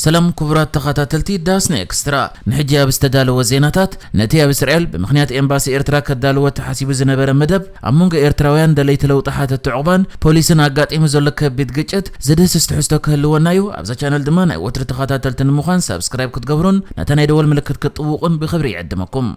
ሰላም ክቡራት ተኸታተልቲ ዳስና ኤክስትራ፣ ንሕጂ ኣብ ዝተዳለወ ዜናታት፣ ነቲ ኣብ እስራኤል ብምኽንያት ኤምባሲ ኤርትራ ከዳልዎ ተሓሲቡ ዝነበረ መደብ ኣብ መንጎ ኤርትራውያን ደለይቲ ለውጢ ሓተቲ ዑቕባን ፖሊስን ኣጋጢሙ ዘሎ ከቢድ ግጭት ዝድህስስ ትሕዝቶ ክህልወና እዩ። ኣብዛ ቻነል ድማ ናይ ወትሪ ተኸታተልቲ ንምዃን ሳብስክራይብ ክትገብሩን ነታ ናይ ደወል ምልክት ክትጥውቑን ብኽብሪ ይዕድመኩም።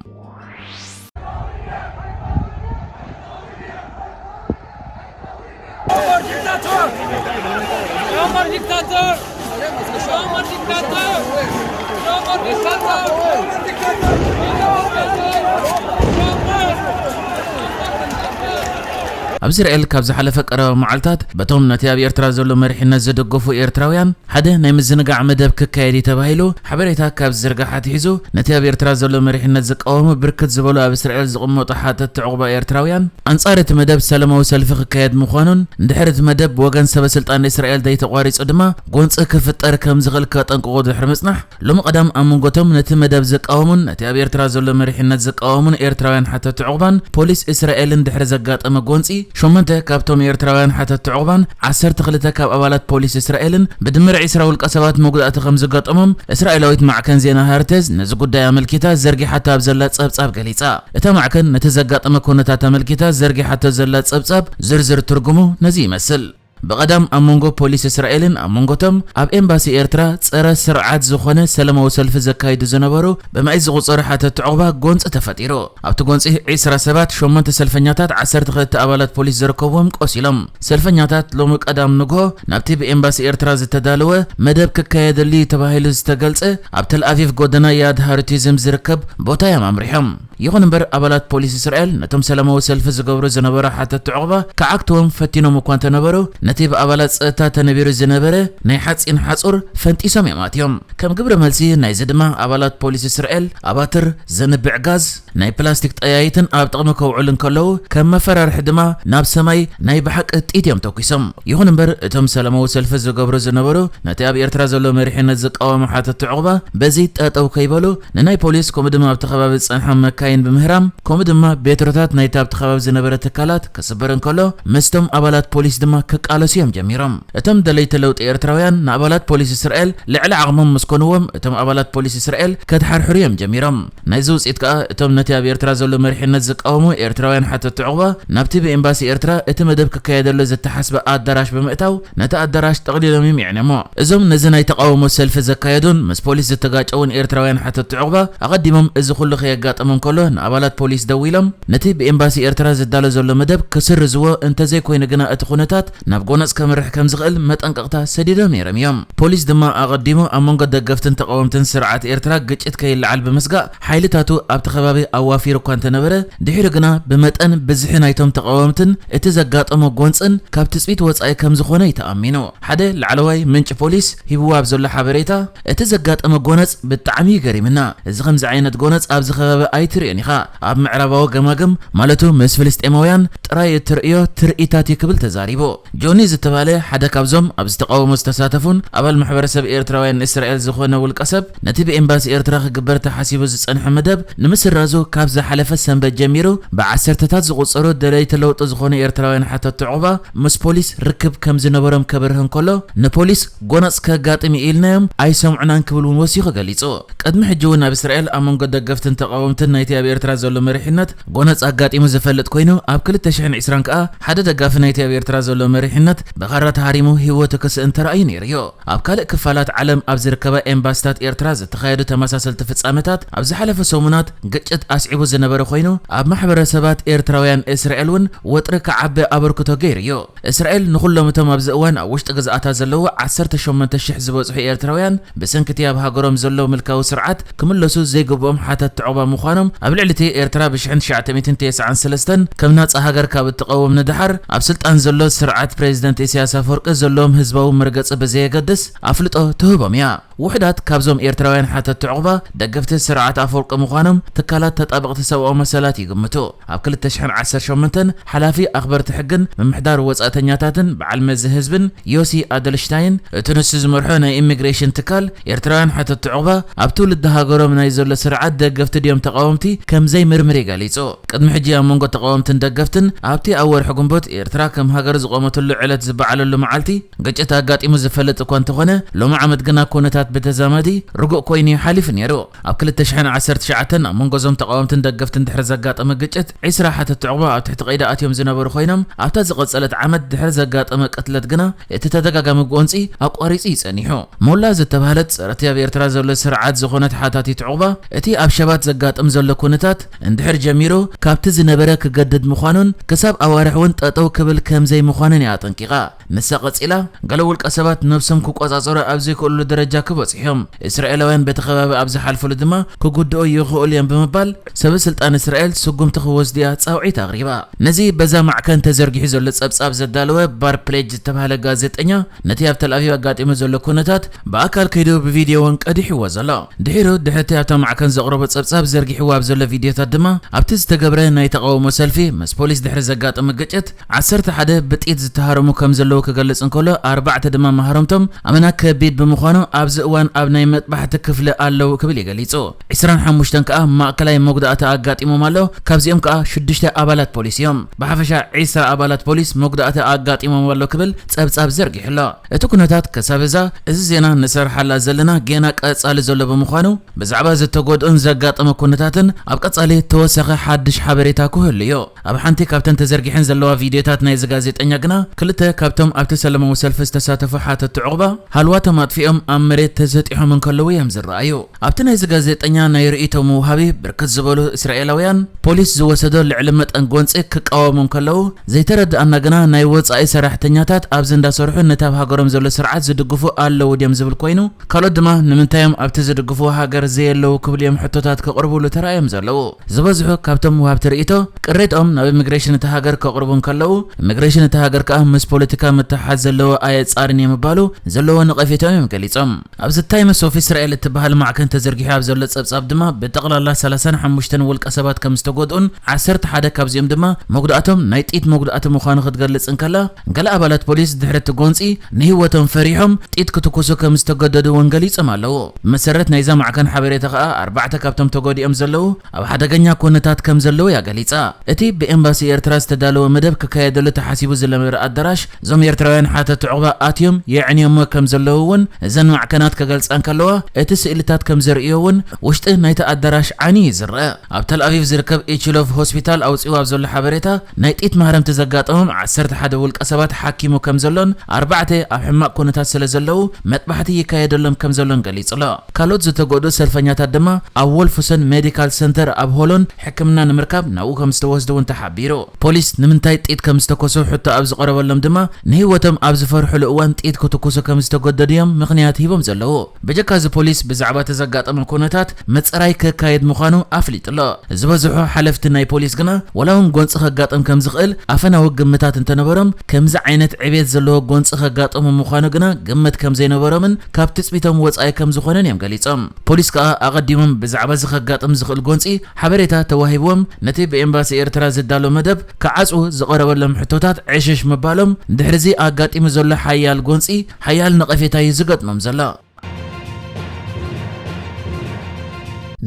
ኣብ እስራኤል ካብ ዝሓለፈ ቀረባ መዓልታት በቶም ነቲ ኣብ ኤርትራ ዘሎ መሪሕነት ዝድግፉ ኤርትራውያን ሓደ ናይ ምዝንጋዕ መደብ ክካየድ እዩ ተባሂሉ ሓበሬታ ካብ ዝዝርጋሕ ኣትሒዙ፣ ነቲ ኣብ ኤርትራ ዘሎ መሪሕነት ዝቃወሙ ብርክት ዝበሉ ኣብ እስራኤል ዝቕመጡ ሓተቲ ዑቕባ ኤርትራውያን፣ ኣንጻር እቲ መደብ ሰላማዊ ሰልፊ ክካየድ ምዃኑን፣ እንድሕር እቲ መደብ ብወገን ሰበ ስልጣን እስራኤል ዘይተቋሪጹ ድማ ጎንጺ ክፍጠር ከም ዝኽእል ከጠንቅቑ ድሕሪ ምጽናሕ፣ ሎሚ ቀዳም ኣብ መንጎቶም ነቲ መደብ ዝቃወሙን ነቲ ኣብ ኤርትራ ዘሎ መሪሕነት ዝቃወሙን ኤርትራውያን ሓተቲ ዑቕባን ፖሊስ እስራኤልን ድሕሪ ዘጋጠመ ጎንጺ፣ ሸሞንተ ካብቶም ኤርትራውያን ሓተቲ ዑቕባን ዓሰርተ ክልተ ካብ ኣባላት ፖሊስ እስራኤልን ብድምር ዒስራ ውልቀ ሰባት መጉዳእቲ ከም ዝገጠሞም እስራኤላዊት ማዕከን ዜና ሃርቴዝ ነዚ ጉዳይ ኣመልኪታ ዘርጊሓታ ኣብ ዘላ ጸብጻብ ገሊጻ። እታ ማዕከን ነቲ ዘጋጠመ ኩነታት ኣመልኪታ ዘርጊሓቶ ዘላ ጸብጻብ ዝርዝር ትርጉሙ ነዚ ይመስል። ብቐዳም ኣብ መንጎ ፖሊስ እስራኤልን ኣብ መንጎቶም ኣብ ኤምባሲ ኤርትራ ጸረ ስርዓት ዝኾነ ሰላማዊ ሰልፊ ዘካይዱ ዝነበሩ ብመኣይ ዝቑጸሩ ሓተቲ ዑቕባ ጎንጺ ተፈጢሩ። ኣብቲ ጎንጺ ዒስራ ሰባት፣ ሸሞንተ ሰልፈኛታት፣ ዓሰርተ ክልተ ኣባላት ፖሊስ ዝርከብዎም ቆሲሎም። ሰልፈኛታት ሎሚ ቀዳም ንግሆ ናብቲ ብኤምባሲ ኤርትራ ዝተዳለወ መደብ ክካየደሉ እዩ ተባሂሉ ዝተገልጸ ኣብ ተል ኣቪቭ ጎደና ያድ ሃርቲዝም ዝርከብ ቦታ እዮም ኣምሪሖም። ይኹን እምበር ኣባላት ፖሊስ እስራኤል ነቶም ሰላማዊ ሰልፊ ዝገብሩ ዝነበሩ ሓተቲ ዑቕባ ክዓግትዎም ፈቲኖም እኳ እንተነበሩ፣ ነቲ ብኣባላት ጸጥታ ተነቢሩ ዝነበረ ናይ ሓጺን ሓጹር ፈንጢሶም እዮም ኣትዮም። ከም ግብረ መልሲ ናይዚ ድማ ኣባላት ፖሊስ እስራኤል ኣባትር፣ ዘንብዕ ጋዝ፣ ናይ ፕላስቲክ ጠያይትን ኣብ ጥቕሚ ከውዕሉ እንከለዉ፣ ከም መፈራርሒ ድማ ናብ ሰማይ ናይ ብሓቂ ጥይት እዮም ተኲሶም። ይኹን እምበር እቶም ሰላማዊ ሰልፊ ዝገብሩ ዝነበሩ ነቲ ኣብ ኤርትራ ዘሎ መሪሕነት ዝቃወሙ ሓተቲ ዑቕባ በዚ ጠጠው ከይበሉ ንናይ ፖሊስ ከምኡ ድማ ኣብቲ ከባቢ ዝጸንሓ መካይን ብምህራም ከምኡ ድማ ቤትሮታት ናይቲ ኣብቲ ከባቢ ዝነበረ ትካላት ክስበር እንከሎ ምስቶም ኣባላት ፖሊስ ድማ ክቃለሱ እዮም ጀሚሮም። እቶም ደለይቲ ለውጢ ኤርትራውያን ንኣባላት ፖሊስ እስራኤል ልዕሊ ዓቕሞም ምስ ኮንዎም እቶም ኣባላት ፖሊስ እስራኤል ከድሓርሕሩ እዮም ጀሚሮም። ናይዚ ውጽኢት ከኣ እቶም ነቲ ኣብ ኤርትራ ዘሎ መሪሕነት ዝቃወሙ ኤርትራውያን ሓተቲ ዑቕባ ናብቲ ብኤምባሲ ኤርትራ እቲ መደብ ክካየደሉ ዝተሓስበ ኣዳራሽ ብምእታው ነቲ ኣዳራሽ ጠቕሊሎም እዮም የዕንዮሞ። እዞም ነዚ ናይ ተቓውሞ ሰልፊ ዘካየዱን ምስ ፖሊስ ዝተጋጨውን ኤርትራውያን ሓተቲ ዑቕባ ኣቐዲሞም እዚ ኩሉ ከየጋጠመ እንከሎ ንኣባላት ፖሊስ ደዊሎም ነቲ ብኤምባሲ ኤርትራ ዝዳሎ ዘሎ መደብ ክስርዝዎ እንተዘይኮይኑ ግና እቲ ኩነታት ናብ ጎነጽ ከምርሕ ከም ዝኽእል መጠንቀቕታ ሰዲዶም ነይሮም እዮም። ፖሊስ ድማ ኣቐዲሙ ኣብ መንጎ ደገፍትን ተቓወምትን ስርዓት ኤርትራ ግጭት ከይለዓል ብምስጋእ ሓይልታቱ ኣብቲ ከባቢ ኣዋፊሩ እኳ እንተነበረ ድሒሩ ግና ብመጠን ብዝሒ ናይቶም ተቓወምትን እቲ ዘጋጠሞ ጎንጽን ካብ ትጽቢት ወጻኢ ከም ዝኾነ እዩ ተኣሚኑ። ሓደ ላዕለዋይ ምንጪ ፖሊስ ሂብዎ ኣብ ዘሎ ሓበሬታ እቲ ዘጋጠመ ጎነጽ ብጣዕሚ እዩ ገሪምና። እዚ ከምዚ ዓይነት ጎነጽ ኣብዚ ከባቢ ኣይትርእዮን ኢኻ። ኣብ ምዕራባዊ ገማግም ማለቱ ምስ ፍልስጤማውያን ጥራይ እትርእዮ ትርኢታት እዩ ክብል ተዛሪቡ። ጆኒ ዝተባህለ ሓደ ካብዞም ኣብዚ ተቓውሞ ዝተሳተፉን ኣባል ማሕበረሰብ ኤርትራውያን እስራኤል ዝኾነ ውልቀ ሰብ ነቲ ብኤምባሲ ኤርትራ ክግበር ተሓሲቡ ዝጸንሐ መደብ ንምስራዙ ካብ ዝሓለፈ ሰንበት ጀሚሩ ብዓሰርተታት ዝቑጸሩ ደለይቲ ለውጢ ዝኾኑ ኤርትራውያን ሓተቲ ዑቕባ ምስ ፖሊስ ርክብ ከም ዝነበሮም ከብርህ እንከሎ ንፖሊስ ጎነጽ ከጋጥም እዩ ኢልናዮም ኣይሰምዑናን ክብል እውን ወሲኹ ገሊጹ። ቅድሚ ሕጂ እውን ኣብ እስራኤል ኣብ መንጎ ደገፍትን ተቓወምትን ናይቲ ኣብ ኤርትራ ዘሎ መሪሕነት ጎነጽ ኣጋጢሙ ዝፈልጥ ኮይኑ ኣብ ክልተ ሽሕን ዕስራን ከኣ ሓደ ደጋፊ ናይቲ ኣብ ኤርትራ ዘሎ መሪሕነት ብኻራ ተሃሪሙ ህይወቱ ክስእን ተራእዩ ነይሩ እዩ። ኣብ ካልእ ክፋላት ዓለም ኣብ ዝርከባ ኤምባሲታት ኤርትራ ዝተኻየዱ ተመሳሰልቲ ፍጻመታት ኣብ ዝሓለፈ ሰሙናት ግጭት ኣስዒቡ ዝነበረ ኮይኑ ኣብ ማሕበረሰባት ኤርትራውያን እስራኤል እውን ወጥሪ ክዓቢ ኣበርክቶ ገይሩ እዩ። እስራኤል ንኹሎም እቶም ኣብዚ እዋን ኣብ ውሽጢ ግዝኣታ ዘለዉ ዓሰርተ ሸሞንተ ሽሕ ዝበጽሑ ኤርትራውያን ብሰንኪ እቲ ኣብ ሃገሮም ዘሎ ምልካዊ ስርዓት ክምለሱ ዘይግብኦም ሓተቲ ዑቕባ ምዃኖም ኣብ ልዕሊ እቲ ኤርትራ ብሽሕን ትሽዓተ ሚእትን ተስዓን ሰለስተን ከም ናጻ ሃገር ካብ እትቐውም ንደሓር ኣብ ስልጣን ዘሎ ስርዓት ፕሬዚደንት ኢሳያስ ኣፈወርቂ ዘለዎም ህዝባዊ መርገጺ ብዘየገድስ ኣፍልጦ ትህቦም እያ። ውሑዳት ካብዞም ኤርትራውያን ሓተቲ ዑቕባ ደገፍቲ ስርዓት ኣፈወርቂ ምዃኖም ትካላት ተጣበቕቲ ሰብኣዊ መሰላት ይግምቱ። ኣብ ክልተ ሽሕን ዓሰርተ ሸሞንተን ሓላፊ ኣኽበርቲ ሕግን ምምሕዳር ወጻእተኛታትን በዓል መዚ ህዝብን ዮሲ ኣደልሽታይን እቲ ንሱ ዝመርሖ ናይ ኢሚግሬሽን ትካል ኤርትራውያን ሓተቲ ዑቕባ ኣብ ትውልዲ ሃገሮም ናይ ዘሎ ስርዓት ደገፍቲ ድዮም ተቓወምቲ ከም ዘይምርምር እዩ ገሊጹ። ቅድሚ ሕጂ ኣብ መንጎ ተቓወምትን ደገፍትን ኣብቲ ኣብ ወርሒ ግንቦት ኤርትራ ከም ሃገር ዝቖመትሉ ዕለት ዝበዓለሉ መዓልቲ ግጭት ኣጋጢሙ ዝፈልጥ እኳ እንተኾነ፣ ሎሚ ዓመት ግና ኩነታት ብተዛማዲ ርጉእ ኮይኑ እዩ ሓሊፉ ነይሩ። ኣብ ክልተ ሽሕን ዓሰርተ ትሽዓተን ኣብ መንጎ እዞም ተቓወምትን ደገፍትን ድሕሪ ዘጋጠመ ግጭት፣ ዒስራ ሓተትቲ ዑቕባ ኣብ ትሕቲ ቀይዲ ኣትዮም ዝነበሩ ኮይኖም፣ ኣብታ ዝቐጸለት ዓመት ድሕሪ ዘጋጠመ ቅትለት ግና እቲ ተደጋጋሚ ጎንጺ ኣቋሪጹ እዩ ጸኒሑ። ሞላ ዝተባህለት ጸረ እቲ ኣብ ኤርትራ ዘሎ ስርዓት ዝኾነት ሓታቲት ዑቕባ፣ እቲ ኣብ ሸባት ዘጋጥም ዘሎ ኩነታት እንድሕር ጀሚሩ፣ ካብቲ ዝነበረ ክገድድ ምዃኑን ክሳብ ኣዋርሕ እውን ጠጠው ክብል ከም ዘይምዃኑን እያ ኣጠንቂቓ። ንሳ ቀጺላ፣ ገለ ውልቀ ሰባት ነብሶም ክቆጻጸሩ ኣብ ዘይክእልሉ ደረጃ ክበጽሑ እዮም። እስራኤላውያን በቲ ከባቢ ኣብ ዝሓልፍሉ ድማ ክጉድኡ ይኽእሉ እዮም ብምባል፣ ሰበ ስልጣን እስራኤል ስጉምቲ ክወስዱ እያ ጻውዒት ኣቕሪባ። ነዚ በዛ ማዕከን ተዘርጊሑ ዘሎ ጸብጻብ ዘዳለወ ባር ፕሌጅ ዝተባህለ ጋዜጠኛ፣ ነቲ ኣብ ተል ኣቪቭ ኣጋጢሙ ዘሎ ኩነታት ብኣካል ከይዱ ብቪድዮ እውን ቀዲሕዎ ዘሎ። ድሒሩ፣ ድሕርቲ ኣብታ ማዕከን ዘቕረቦ ጸብጻብ ዘርጊሕዎ ኣብ ዘሎ ቪድዮታት ድማ፣ ኣብቲ ዝተገብረ ናይ ተቓውሞ ሰልፊ ምስ ፖሊስ ድሕሪ ዘጋጠመ ግጭት፣ ዓሰርተ ሓደ ብጥይት ዝተሃረሙ ከም ዘለዉ ክገልጽ እንከሎ፣ ኣርባዕተ ድማ ማህረምቶም ኣመና ከቢድ ብምዃኑ፣ ኣብዚ እዋን ኣብ ናይ መጥባሕቲ ክፍሊ ኣለዉ ክብል እዩ ገሊጹ። ዒስራን ሓሙሽተን ከኣ ማእከላይ መጉዳእቲ ኣጋጢሞም ኣሎ። ካብዚኦም ከኣ ሽዱሽተ ኣባላት ፖሊስ እዮም። ብሓፈሻ ዒስራ ኣባላት ፖሊስ መጉዳእቲ ኣጋጢሞም ኣሎ ክብል ጸብጻብ ዘርጊሑ ኣሎ። እቲ ኩነታት ክሳብ እዛ፣ እዚ ዜና ንሰርሓላ ዘለና ጌና ቀጻሊ ዘሎ ብምዃኑ፣ ብዛዕባ ዝተጎድኡን ዘጋጠመ ኩነታትን ኣብ ቀጻሊ ተወሳኺ ሓድሽ ሓበሬታ ክህሉ እዩ። ኣብ ሓንቲ ካብተን ተዘርጊሐን ዘለዋ ቪድዮታት ናይዚ ጋዜጠኛ ግና፣ ክልተ ካብቶም ኣብቲ ሰላማዊ ሰልፊ ዝተሳተፉ ሓተቲ ዑቕባ፣ ሃልዋቶም ኣጥፊኦም ኣብ መሬት ተሰጢሖም እንከለዉ እዮም ዝረኣዩ። ኣብቲ ናይዚ ጋዜጠኛ ናይ ርእይቶ መውሃቢ፣ ብርክት ዝበሉ እስራኤላውያን፣ ፖሊስ ዝወሰዶ ልዕሊ መጠን ጎንጺ ክቃወሙ እንከለዉ፣ ዘይተረድኣና ግና ናይ ወጻኢ ሰራሕተኛታት ኣብዚ እንዳሰርሑ ነቲ ኣብ ሃገሮም ዘሎ ስርዓት ዝድግፉ ኣለዉ ድዮም ዝብል ኮይኑ፣ ካልኦት ድማ ንምንታይ እዮም ኣብቲ ዝድግፍዎ ሃገር ዘየለዉ ክብሉ እዮም ሕቶታት ከቕርቡሉ ተራእዮም ዘለዉ። ዝበዝሑ ካብቶም ወሃብቲ ርእይቶ ቅሬትኦም ናብ ኢሚግሬሽን እቲ ሃገር ከቕርቡ እንከለዉ፣ ኢሚግሬሽን እቲ ሃገር ከኣ ምስ ፖለቲካ ምትሕሓዝ ዘለዎ ኣየጻርን እየ ምባሉ ዘለዎ ነቐፌታኦም እዮም ገሊጾም። ኣብዚ ታይምስ ኦፍ እስራኤል እትበሃል ማዕከን ተዘርጊሑ ኣብ ዘሎ ጸብጻብ ድማ፣ ብጠቕላላ ሰላሳን ሓሙሽተን ውልቀ ሰባት ከም ዝተጎድኡን፣ ዓሰርተ ሓደ ካብዚኦም ድማ መጉዳእቶም ናይ ጥይት መጉዳእቲ ምዃኑ ክትገልጽ እንከላ፣ ገለ ኣባላት ፖሊስ ድሕሪ እቲ ጎንጺ ንህይወቶም ፈሪሖም ጥይት ክትኩሱ ከም ዝተገደዱ እውን ገሊጾም ኣለዉ። ብመሰረት ናይዛ ማዕከን ሓበሬታ ከኣ፣ ኣርባዕተ ካብቶም ተጎዲኦም ዘለዉ ኣብ ሓደገኛ ኩነታት ከም ዘለዉ እያ ገሊጻ። እቲ ብኤምባሲ ኤርትራ ዝተዳለወ መደብ ክካየደሉ ተሓሲቡ ዝነበረ ኣዳራሽ፣ እዞም ኤርትራውያን ሓተቲ ዑቕባ ኣትዮም የዕንዮሞ ከም ዘለዉ እውን እዘን ማዕከናት ክገልጻ እንከለዋ፣ እቲ ስእልታት ከም ዘርእዮ እውን ውሽጢ ናይቲ ኣዳራሽ ዓንዩ እዩ ዝረአ። ኣብ ተል ኣቪቭ ዝርከብ ኢችሎቭ ሆስፒታል ኣውጺኡ ኣብ ዘሎ ሓበሬታ፣ ናይ ጥይት ማህረምቲ ዘጋጠሞም ዓሰርተ ሓደ ውልቀ ሰባት ሓኪሙ ከም ዘሎን፣ ኣርባዕተ ኣብ ሕማቕ ኩነታት ስለ ዘለዉ መጥባሕቲ ይካየደሎም ከም ዘሎን ገሊጹ ኣሎ። ካልኦት ዝተጎድኡ ሰልፈኛታት ድማ ኣብ ዎልፍሶን ሜዲካል ሰንተር ኣብ ሆሎንድ ሕክምና ንምርካብ ናብኡ ከም ዝተወስዱ እውን ተሓቢሩ። ፖሊስ ንምንታይ ጥይት ከም ዝተኮሱ ሕቶ ኣብ ዝቐረበሎም ድማ፣ ንህይወቶም ኣብ ዝፈርሕሉ እዋን ጥይት ክትኩሱ ከም ዝተገደዱ እዮም ምኽንያት ሂቦም ዘለዉ። ብጀካ እዚ ፖሊስ ብዛዕባ እቲ ዘጋጠመ ኩነታት ምጽራይ ክካየድ ምዃኑ ኣፍሊጡ ኣሎ። ዝበዝሑ ሓለፍቲ ናይ ፖሊስ ግና፣ ዋላ እውን ጎንጺ ከጋጥም ከም ዝኽእል ኣፈናዊ ግምታት እንተነበሮም፣ ከምዚ ዓይነት ዕቤት ዘለዎ ጎንጺ ከጋጥሙ ምዃኑ ግና ግምት ከም ዘይነበሮምን ካብ ትጽቢቶም ወጻኢ ከም ዝኾነን እዮም ገሊጾም። ፖሊስ ከኣ ኣቐዲሞም ብዛዕባ እዚ ከጋጥም ዝኽእል ጎንጺ ሓበሬታ ተዋሂብዎም፣ ነቲ ብኤምባሲ ኤርትራ ዝዳሎ መደብ ክዓጽዉ ዝቐረበሎም ሕቶታት ዕሽሽ ምባሎም፣ ድሕሪ እዚ ኣጋጢሙ ዘሎ ሓያል ጎንጺ ሓያል ነቐፌታ እዩ ዝገጥሞም ዘሎ።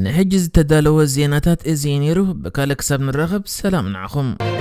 ንሕጂ ዝተዳለወ ዜናታት እዚ እዩ ነይሩ። ብካልእ ክሳብ ንራኸብ፣ ሰላም ንዓኹም።